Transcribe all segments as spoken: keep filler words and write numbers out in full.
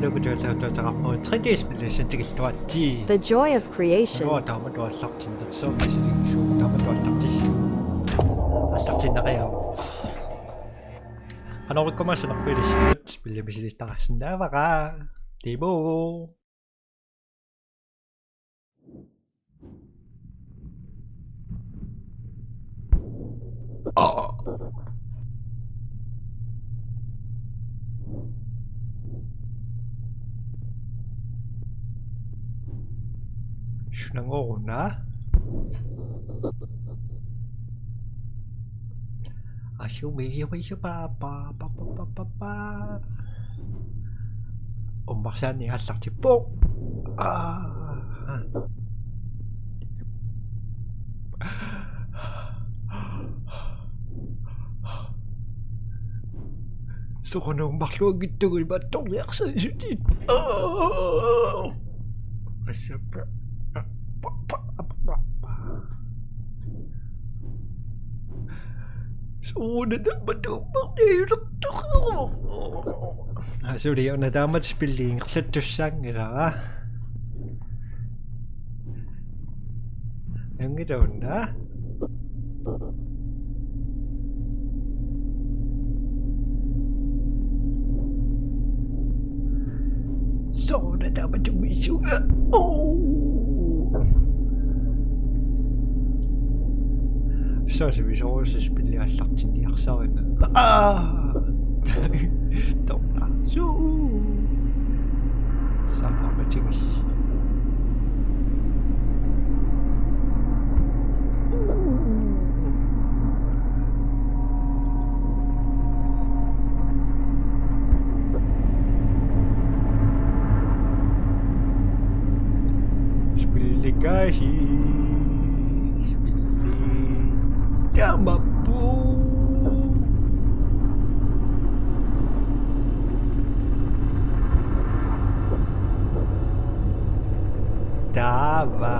Tukutuallautaateqarpoq tre D-spillissannik tikilluaritsi. The joy of creation. Uanga taamatut aallartinnersoq misiligissuaq taamatut aallartissi. Aallartinnariaruk. Qanorikkumaassanerput ilissinnut spilli misilittaqarsinnaavara. Demo. Sunanngoruna? Asumi, asumi, pa, pa, pa. Ummarsaanni aallartippoq. Aa. Soorunami marluanngitsugut imaattorniarsarissutit. Aa. Assappa. Soorunami taamatut ummarniartuuvoq. Aa, suli una taamatut spilli ingerlattussaanngilara. Angiluna. Soorunami taamatut misissuunga. Oo. Soorunami soorunami spilli aallartinniarsarina. Aa! Toqqa. Suu. Saamatimis. Spilli kaasi. Spilli. Taamappoq. Taava.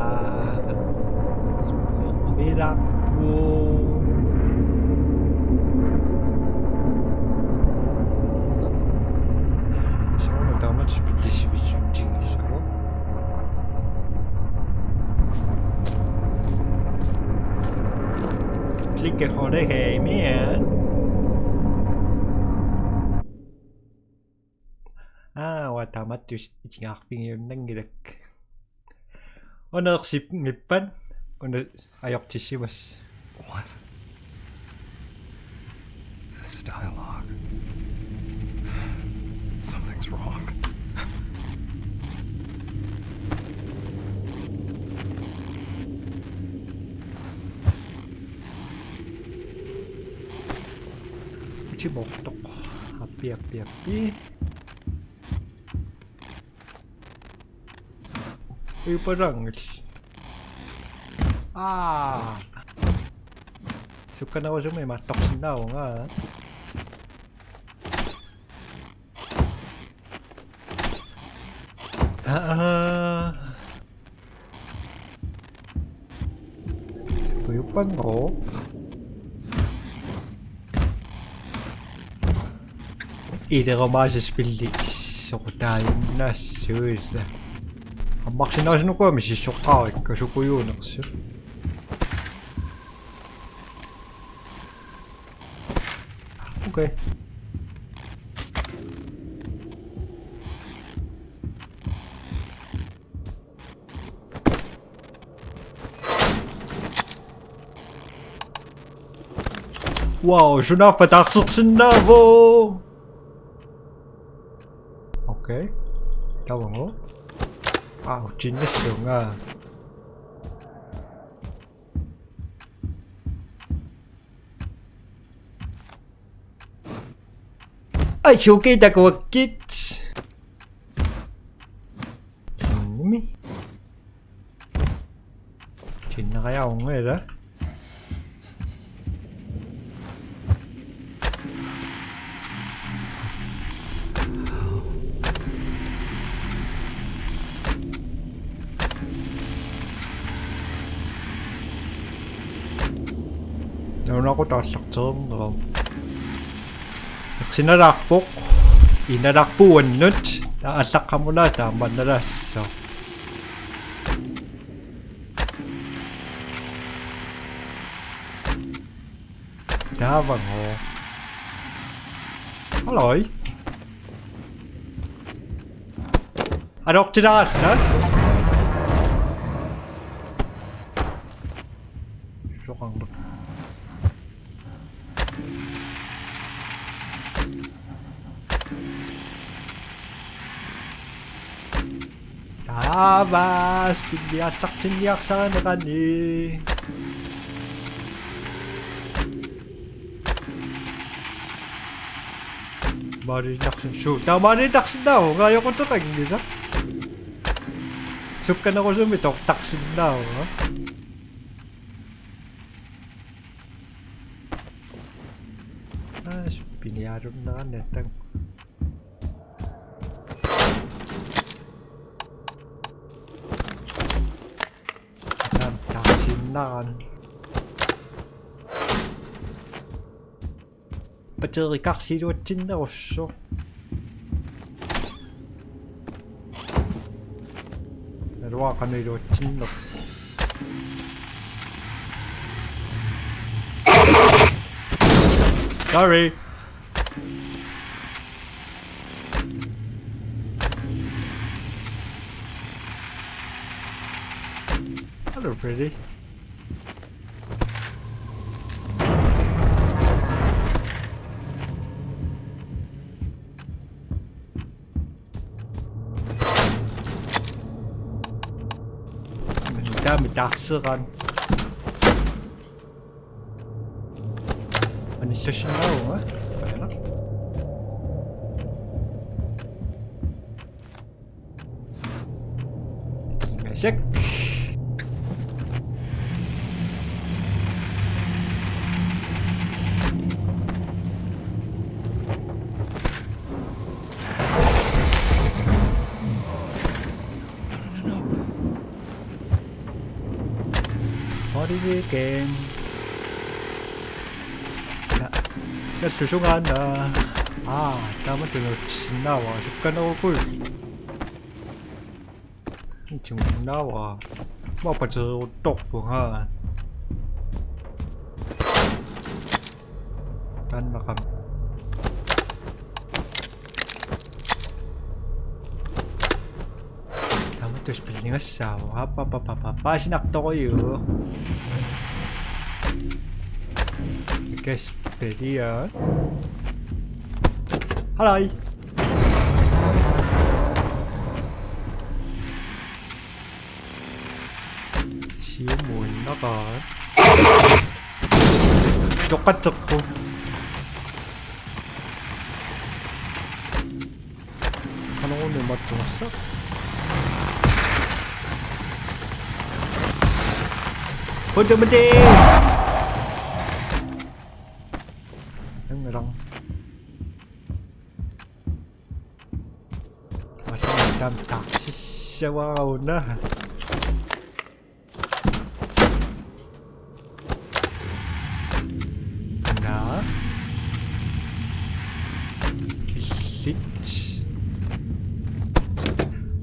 Mira. Soorlu taamatut spilli sivisutsigissagu. Klikke højre her i mere. Aa, uanga taamatut isigaarfigiunnanngilakka. Unersip mippan una ajortissimas. What? This dialogue. Something's wrong. Utimortoq. Appi, appi, appi. Uipalanngil. Aa. Sukkanerusumik imaattorsinnaavunga. Aa. Uipanngooq. Ilerumaasaq spilli soqutaajunnaassuisa. Ammarsinnaasunuku misissoqqaarikka sukujuunersoq. Okay. Wow, sunaaffa taarsersinnaavoq. Okay. Taavunga. Aa, utinnissuunga. Ai, shuki takuakkit. Nimi. Sinnaqajaunga ila. Nunaqutaq aallartereerneq. Eqsinalaarpoq. Inalaarpoq uannut. Taa allaqqamulaa taamannalaassaaq. Taavagooq. Halløj. Anortilaarluta. Soqarneq. Taava spilli aallartinniarsarineqarani. Maaniinnarsin-, suu, taava maaniinnarsinnaavunga, ajoquteqanngilaq. Sukkanerusumik tortarsinnaavunga. Aa, piniarunnerani attagu. Taava taarsinnarani. Batterikarsi iluatsinnerusoq. Naluara qanoq iluatsinneq. Sorry. Hello, pretty. Taami taarseqarani. Anillassinnaavunga. Qujanaq. Ingasak. Holiday game. Ja. Sallusungaana. Aa, taamatut iluatsinnaavara sukkanerukui. Iluatsinnaavara. Maappateeruttorpunga. Taannaqami. Taamatut spilligassaavoq. Aap, aap, aap, aap, aap. Paasinartorujuuvoq. Kasperia. Halløj. Siumuinnaqaaq. Toqqatserpu. Qanoruna mattumassaq. Hutumati. Angalang. Massakkut taarsissiuaruna. Naa. Illit.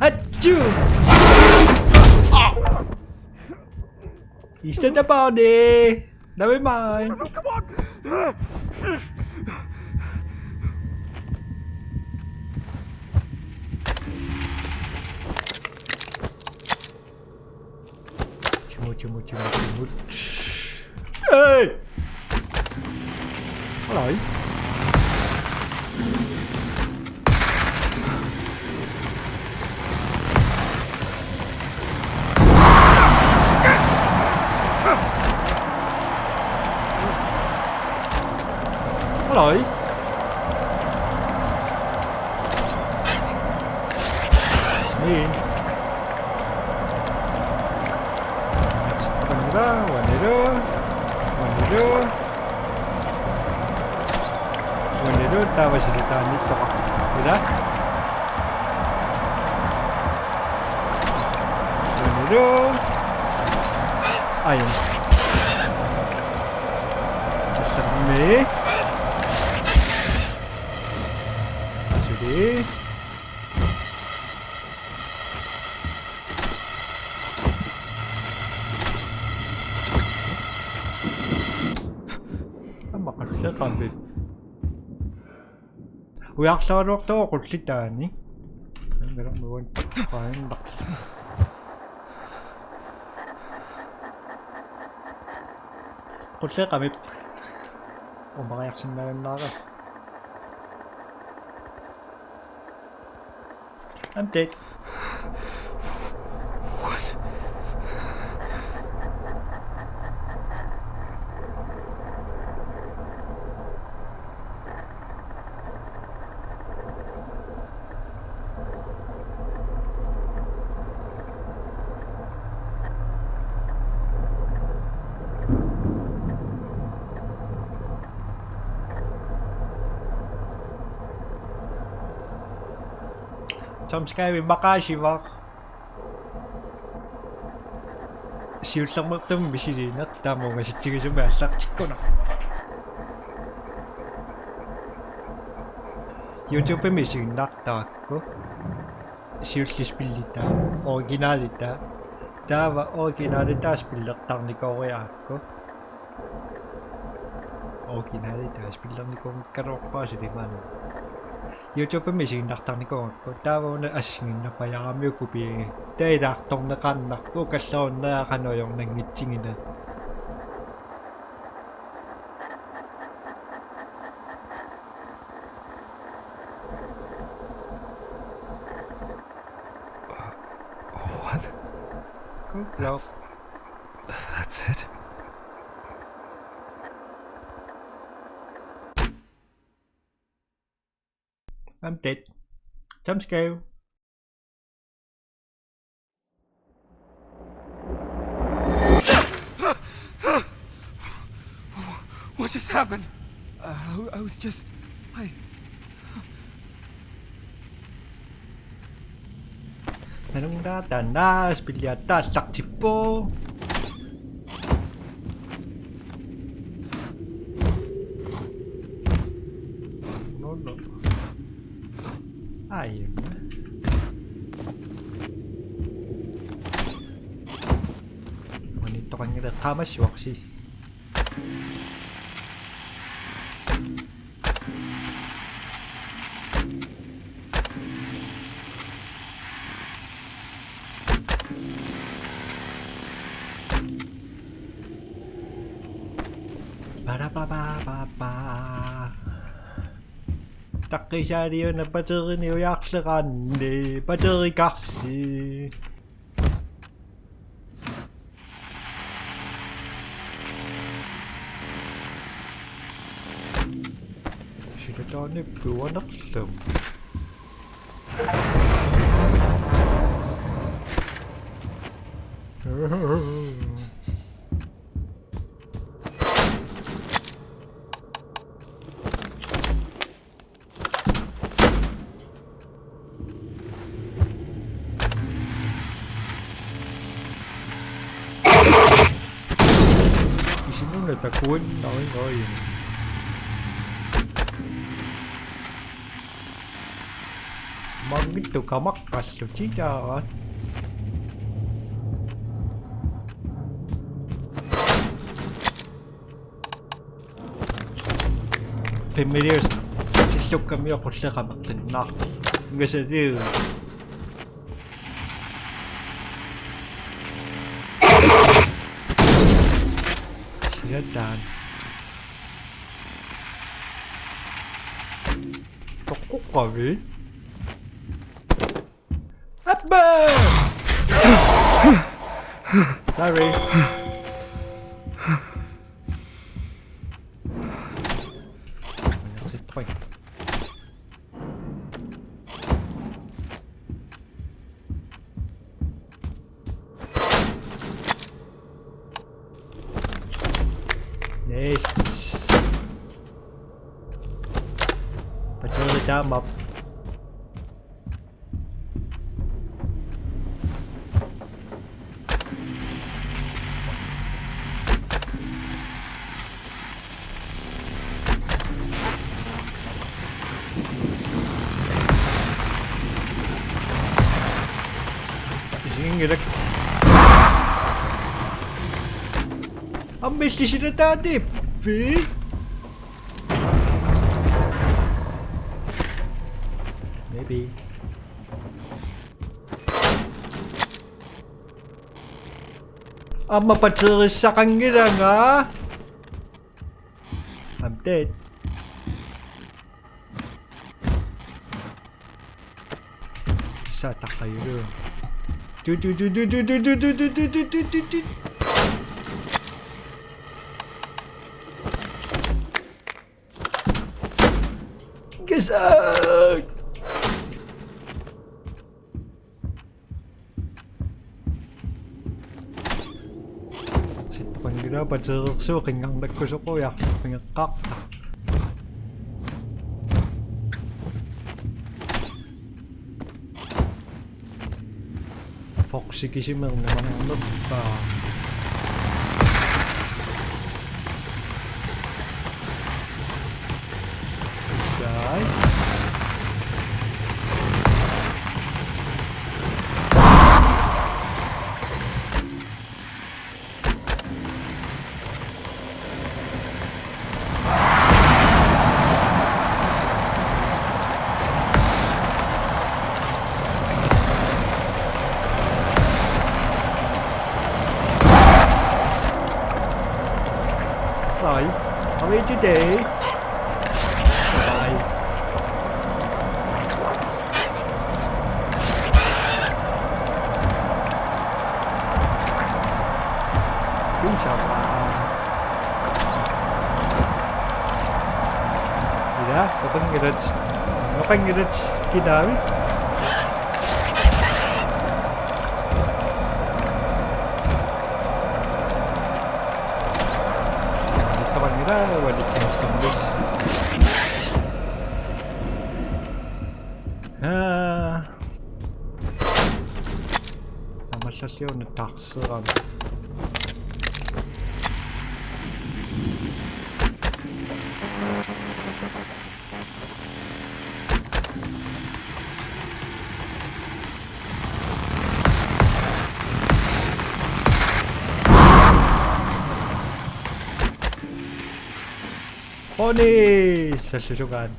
Achoo! Is that about it? Never mind. Come on. Timu, timu, timu, timu. Hey! Halløj. Halløj. Niin. Uanilu, uanilu. Uanilu, taava silataanittoq. Ila. Uanilu. Aajuna. Tassami. Suli. Qulleqamik. Ujarleraluartoq qullitaani. Angalarmuan. Qaanna. Qulleqamik. Umariarsinnaajunnaarami. I'm dead. What? Tom Sky maqaasivara. Siullermeertumik misiliineq taama ungasitsigisumik aallartikkunarpoq. YouTube-imi isiginnaartarakku. Siulleq spillitaa, originalitaa. Taava originalitaa spillertarnikooriarakku. Originalitaa spillernikuunngikkaluarpara suli maani. YouTube-imi isiginnaartarnikuugakku. Taava una assigiinnarpajaaramiuk kopiigakku. Taava ilaartorneqaannarpoq kallarunnaja qanoq ajornanngitsigina. What? Good luck. That's, that's it. I'm dead. Jump scare. What just happened? Uh, I, I was just, I. Nalunngilaq, taanna spilliatta aallartippoq. No, no. Ai. Unittoqanngilaq, eqqaamassuarsi. Ba-da-ba-ba-ba-ba. Taqqisaliuna batterinik ujarleqaanni, batterikarsi. Silataanippi uanerlum. Isinuna takuin, noin, noin. Mangittu kamaqqallu titaara. Familiars. Sillukkamioq qulleqameqqinnaaq. Ngasaliu. Siataan. Toqquqqavi. Abba! Sorry. Next. Patsori taamap. Isiginngilakka. Ammilli silataanippi. Maybe. Aamma batterissaqanngilanga. I'm dead. Saataqajugu. Du, du, du. Gesak. Sittoqanngilanga batterersuup qinngarnakkusoq ujarleqqigeqqaarta. Foxi kisimerneq manernerpaa. Sai. Bye. Have a good day. Bye. Inshallah. Ila, soqanngilaq. Soqanngilaq kinaavit. Soqanngilaq, ualikkiartorluni. Haa. Tamassalliunut tarserami. Oni, sallusugaan.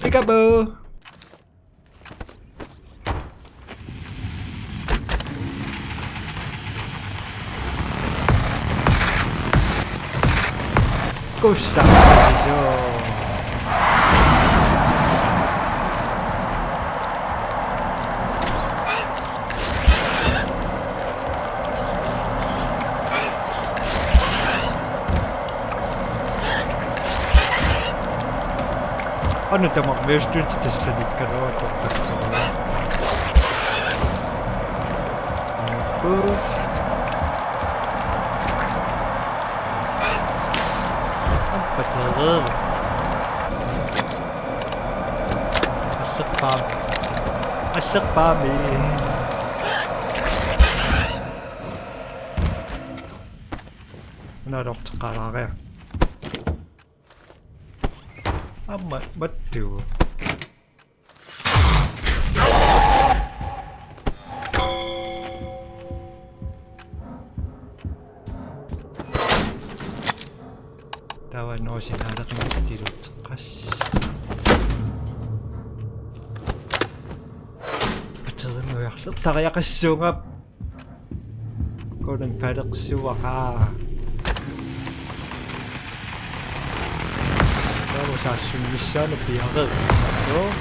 Peekaboo. Kussaq. Qanoq tamarmiussutit tassanikkaluartoq. Aappatereeru. Asserpaam. Asserpaami. Una lorteqqalaariarlugu. Aamma mattugu. Taava nuusinaaleqimik tilutseqqas. Aterinnguaq ujarlertariaqassuunga. Golden Paddocks uaqa. Taava saassunnissaanut piareersoq.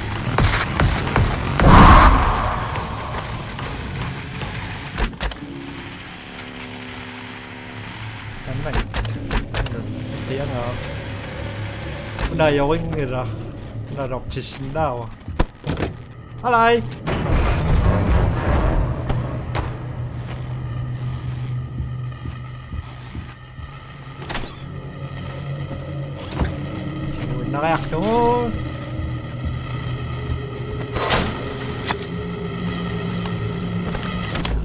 Tammat. Piangaa. Una ajorinngilaq. Una lortissinnaavoq. Halai. Tiguinnariarlugu.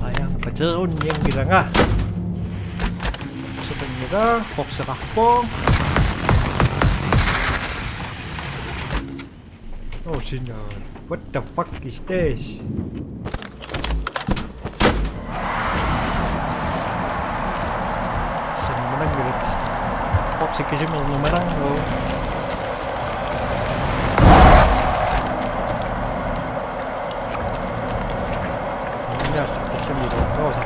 Aja, pateerunnianngilanga. Soqanngilaq, qorseqarpoq. Oh, sina. What the fuck is this? Sannimananngilat. Foxi kisimerneq mananngu. Tassami iluarluarsi.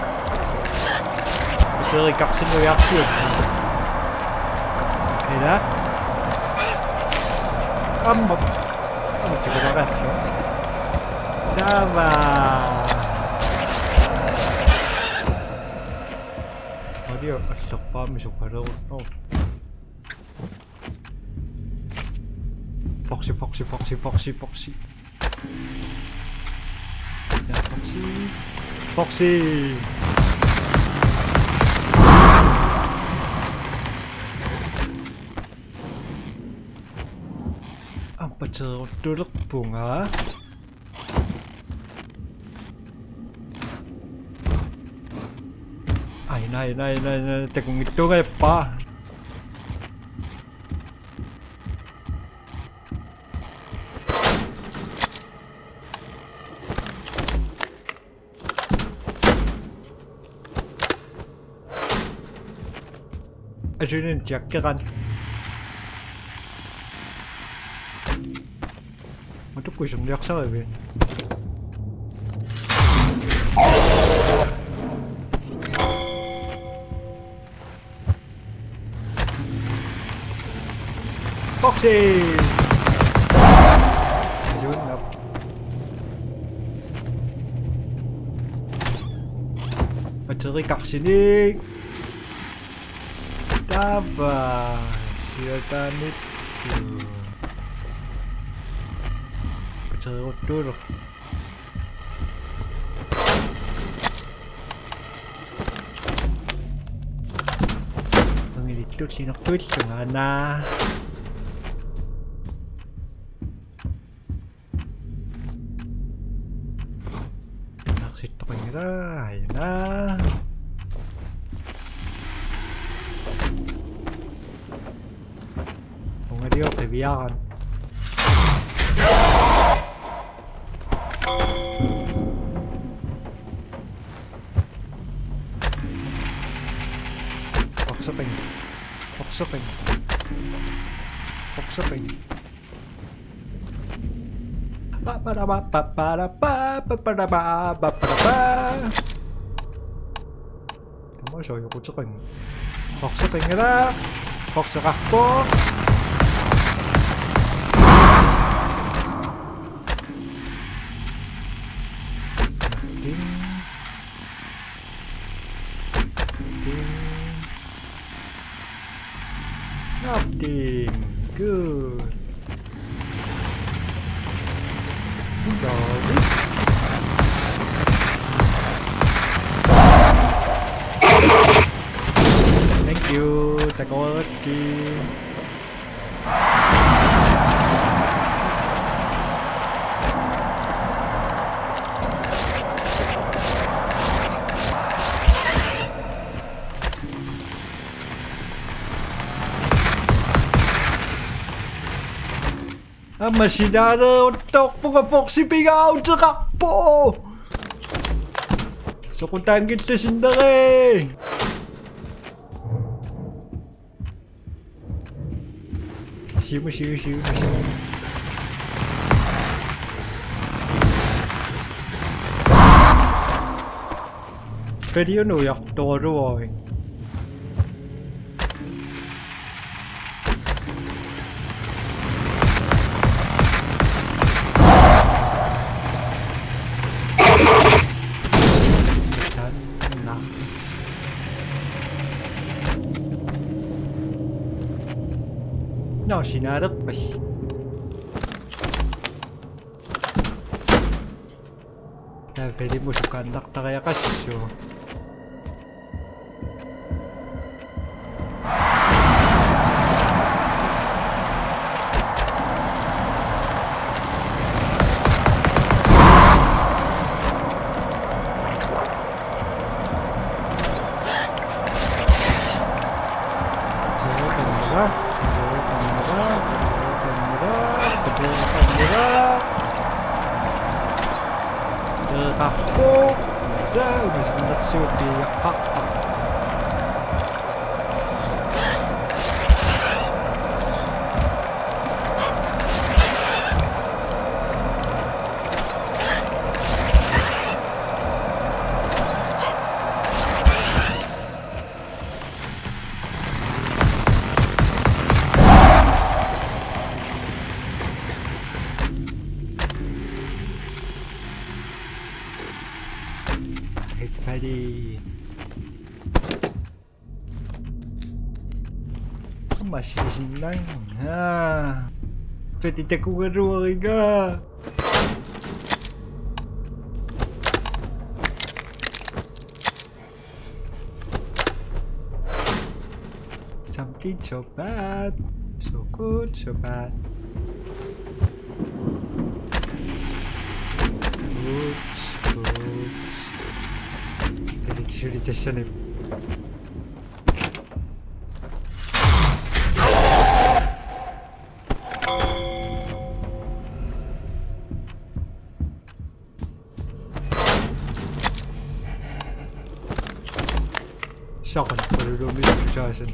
Uteerikkarsinnaviarsiuk. Ila. Amma. Amma tikulaarlugu. Taava. Audio assorpaami sukalerut. Oh. Boksi, boksi, boksi, boksi, boksi. Ja, boksi. Boksi. Ampateeruttulerpunga. Ai, nai, nai, nai, nai, takunngittuungajappara. Asuninnga tjekkeqaanga. Matukkuiserniarsarivi. Boksi! Asunnap. Batterikarsinik. Taava. Siataanit. Batteriuttuulerpoq. Angilittullinertuillunga aana. Narsittoqanngilaq aana. Ungalioqqiviaraq. Boksiqing. Boksiqing. Boksiqing. Tamassi ujoquteqanngilaq. Boksiqanngilaq. Boksiqarpoq. Ding. Ding. Nothing. Good. Sorry. Thank you. Takoyaki. Aamma sinaaleeruttorpunga, boksi pingaaruteqarpoq. Soqutaanngilaq sinneri. Siumut, siumut, siumut, siumut. Peliunuiartorujuit. Nice. Nå, sinaaleqpassi. Taava pelimut sukaannartariaqassuugut. Teeqarpoq. Saa, umisinnersuup piiaqqarpoq. Fali. Aamma sisinnaanngilara. Fali takugaluariga. Something so bad. So good, so bad. Oops, oops. Fali suli tassani. Soqanarpalulumi tusaasan.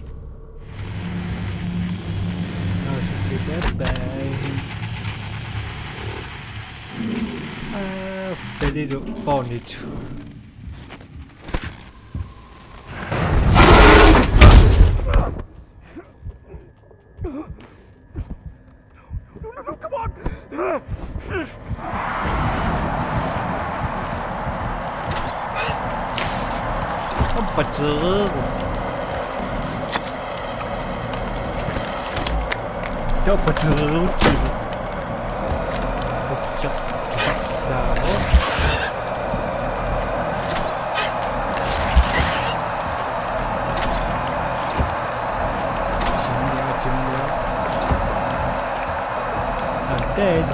Aa, sukkilerpai. Aa, pelilu ponit. No, no, no, come on! Aappatseriiru. Aappatseriiru. Ussaq, tusarsaavoq. Sinniatinniaq. I'm dead.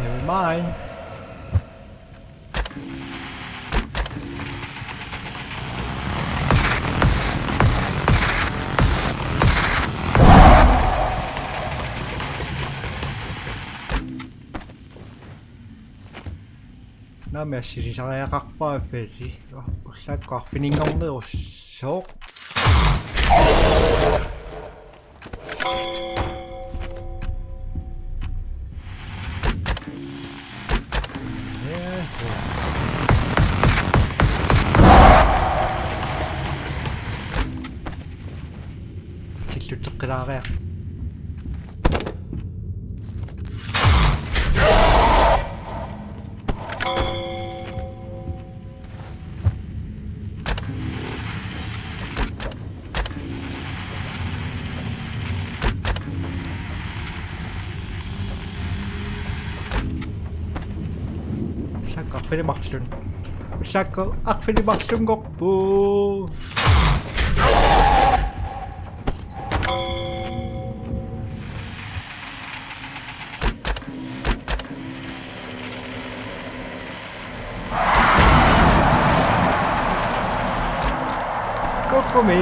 Never mind. Naamik, assilisariaqarpara Fali. Ullaakkut arfininngornerussooq. Killuteqqilaariaq. Ullaakkut arfineq-marlunngorpoq. Ullaakkut arfineq-marlunngorpoq. Go for me.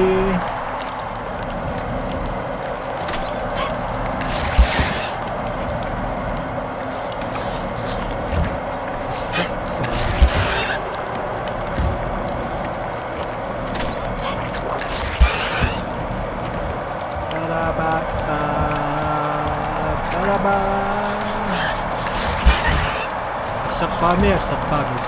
Ba-da-ba-ba, ba-da-ba. Assaqqaami, assaqqaami.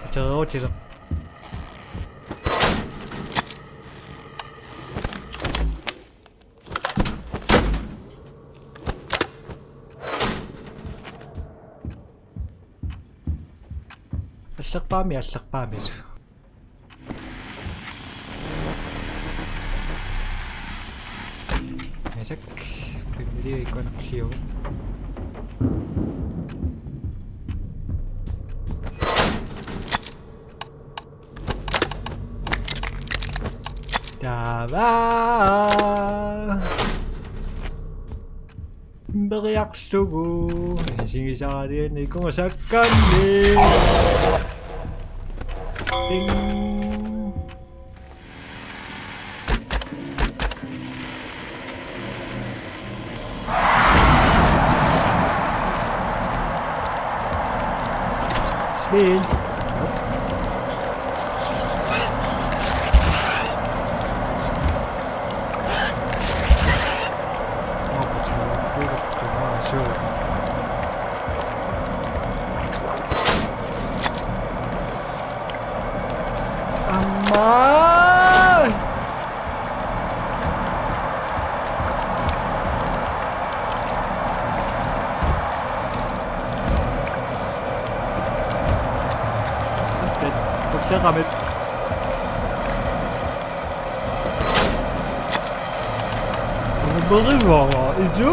Atereerutileq. Assaqqaami, assaqqaami. Isak, klimili ikonaklio. Taava. Periarlugu. Isigisarianni kumasakkanni. Ding. Spin. Nope. Seqamit. Unamerivaanga, idu?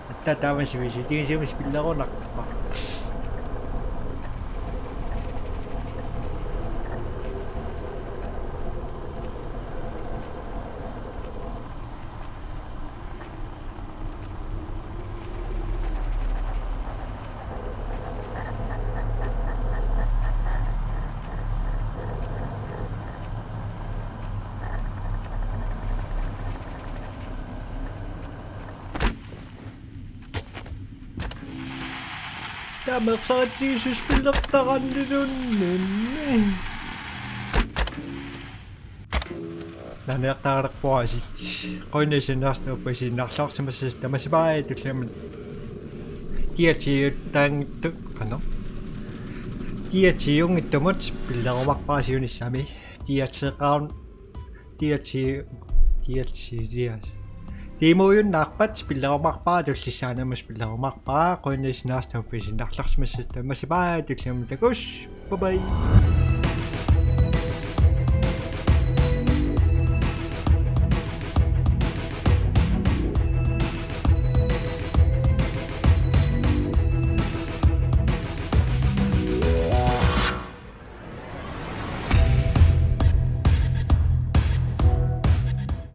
Atta taama sivisi, tigi sivisi pillerunarpa. Tamersarattigisus pillertaranniluunniit. Naniartaaraqquasit. Quinnisinnaarstuppasinnaarlarsimassas tamasipai tulliamut. Diatiuttaanngittu, ano. Diatiunngittumut pillerumarpara siunissami. Diateqaarn D L C, D L C, D L C. Tiimuujunnaarpat pillerumarpara tullissaanimmut pillerumarpara, quinnisinnaarstuppasinnaarlarsimassas tamasipai tulliamut takuss. Bye bye.